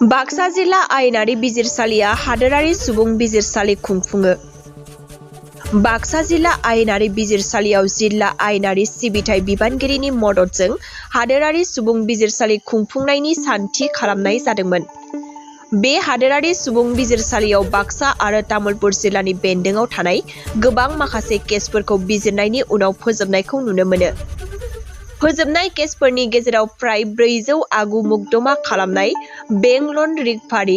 बाक्सा जिल्ला आयेनारि बिजिरसालिया हादोरारि सुबुं बिजिरसालि खुंफुङो। बाक्सा जिल्ला आयेनारि बिजिरसालियाव जिल्ला आयेनारि सिबिथाय बिबानगिरिनि मददजों हादोरारि सुबुं बिजिरसालि खुंफुंनायनि सानथि खालामनाय जादोंमोन। बे हादोरारि सुबुं बिजिरसालियाव बाक्सा आरो तामुलपुर जिल्लानि बेन्दोङाव थानाय गोबां माखासे केसफोरखौ बिजिरनायनि उनाव फोजोबनायखौ नुनो मोनो। फोजोबनाय केसफोरनि गेजेराव फ्राय 400 आगु मुकदमा खालामनाय बेंक लन रिकभारि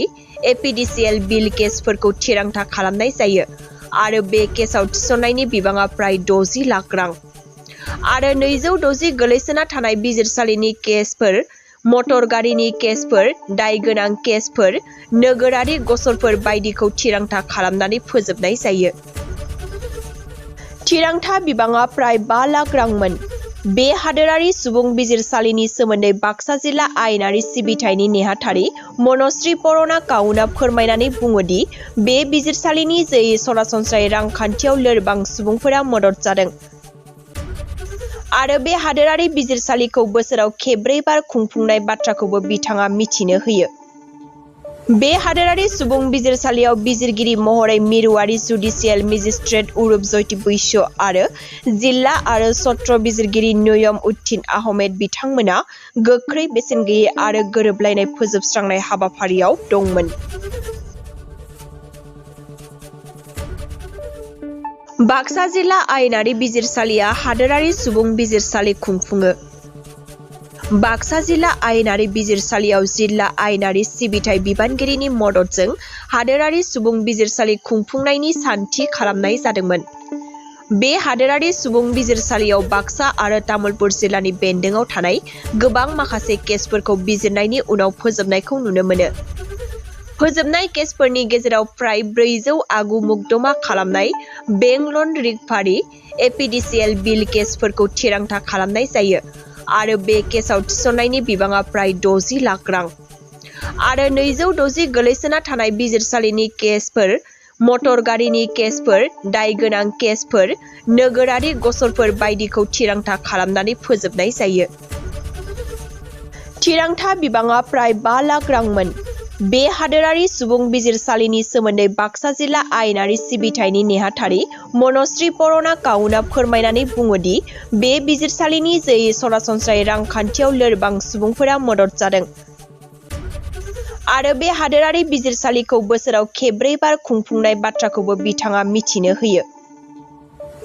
एपिडिसिएल बिल केसफोरखौ थिरांथा खालामनाय जायो आरो बे केसआव थिसननायनि बिबाङा फ्राय 60 लाख रां आरो 260 गोलैसोना थानाय बिजिरसालिनि केसफोर, मटर गारिनि केसफोर, दाय गोनां केसफोर, नोगोरारि गसरफोर बायदिखौ थिरांथा खालामनानै फोजोबनाय जायो। थिरांथा बिबाङा फ्राय 5 लाख रांमोन। बे हादोरारि सुबुं बिजिरसालिनि सोमोन्दै बाक्सा जिल्ला आयेनारि सिबिथायनि नेहाथारि मनश्री परना काउनआ फोरमायनानै बुङो दि बे बिजिरसालिनि जोहै सरासनस्रायै रांखान्थियाव लोरबां सुबुंफोरा मदद जादों आरो बे हादोरारि बिजिरसालिखौ बोसोराव खेबब्रै बार खुंफुंनाय बाथ्राखौबो बिथाङा मिथिनो होयो। बे हादोरारि सुबुं बिजिरसालियाव बिजिरगिरि महरै मिरुआरि जुडिसियेल मेजिस्ट्रेट उरुप जयति बैश्य आरो जिल्ला आरो सत्र बिजिरगिरि नयम उद्दीन आहमेद बिथांमोना गोख्रै बेसेन गैयै आरो गोरोबलायनाय फोजोबस्रांनाय हाबाफारियाव दंमोन। बाक्सा जिल्ला आयेनारि बिजिरसालिया हादोरारि सुबुं बिजिरसालि खुंफुङो। बाक्सा जिल्ला आयेनारि बिजिरसालियाव जिल्ला आयेनारि सिबिथाय बिबानगिरिनि मददजों हादोरारि सुबुं बिजिरसालि खुंफुंनायनि सानथि खालामनाय जादोंमोन। बे हादोरारि सुबुं बिजिरसालियाव बाक्सा आरो तामुलपुर जिल्लानि बेन्दोङाव थानाय गोबां माखासे केसफोरखौ बिजिरनायनि उनाव फोजोबनायखौ नुनो मोनो। फोजोबनाय केसफोरनि गेजेराव फ्राय 400 आगु मुकदमा खालामनाय बेंक लन रिकभारि एपिडिसिएल बिल केसफोरखौ थिरांथा खालामनाय जायो आरो बे केसआव थिसननायनि बिबाङा फ्राय 60 लाख रां आरो 260 गोलैसोना थानाय बिजिरसालिनि केसफोर, मटर गारिनि केसफोर, दाय गोनां केसफोर, नोगोरारि गसरफोर बायदिखौ थिरांथा खालामनानै फोजोबनाय जायो। थिरांथा बिबाङा फ्राय 5 लाख रांमोन। बे हादोरारि सुबुं बिजिरसालिनि सोमोन्दै बाक्सा जिल्ला आयेनारि सिबिथायनि नेहाथारि मनश्री परना काउनआ फोरमायनानै बुङो दि बे बिजिरसालिनि जोहै सरासनस्रायै रांखान्थियाव लोरबां सुबुंफोरा मदद जादों आरो बे हादोरारि बिजिरसालिखौ बोसोराव खेबब्रै बार खुंफुंनाय बाथ्राखौबो बिथाङा मिथिनो होयो।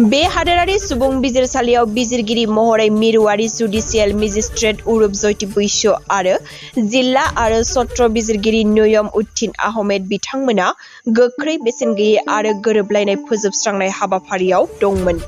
बे हादोरारि सुबुं बिजिरसालियाव बिजिरगिरि महरै मिरुआरि जुडिसियेल मेजिस्ट्रेट उरुप जयति बैश्य आरो जिल्ला आरो सत्र बिजिरगिरि नयम उद्दीन आहमेद बिथांमोना गोख्रै बेसेन गैयै आरो गोरोबलायनाय फोजोबस्रांनाय हाबाफारियाव दंमोन।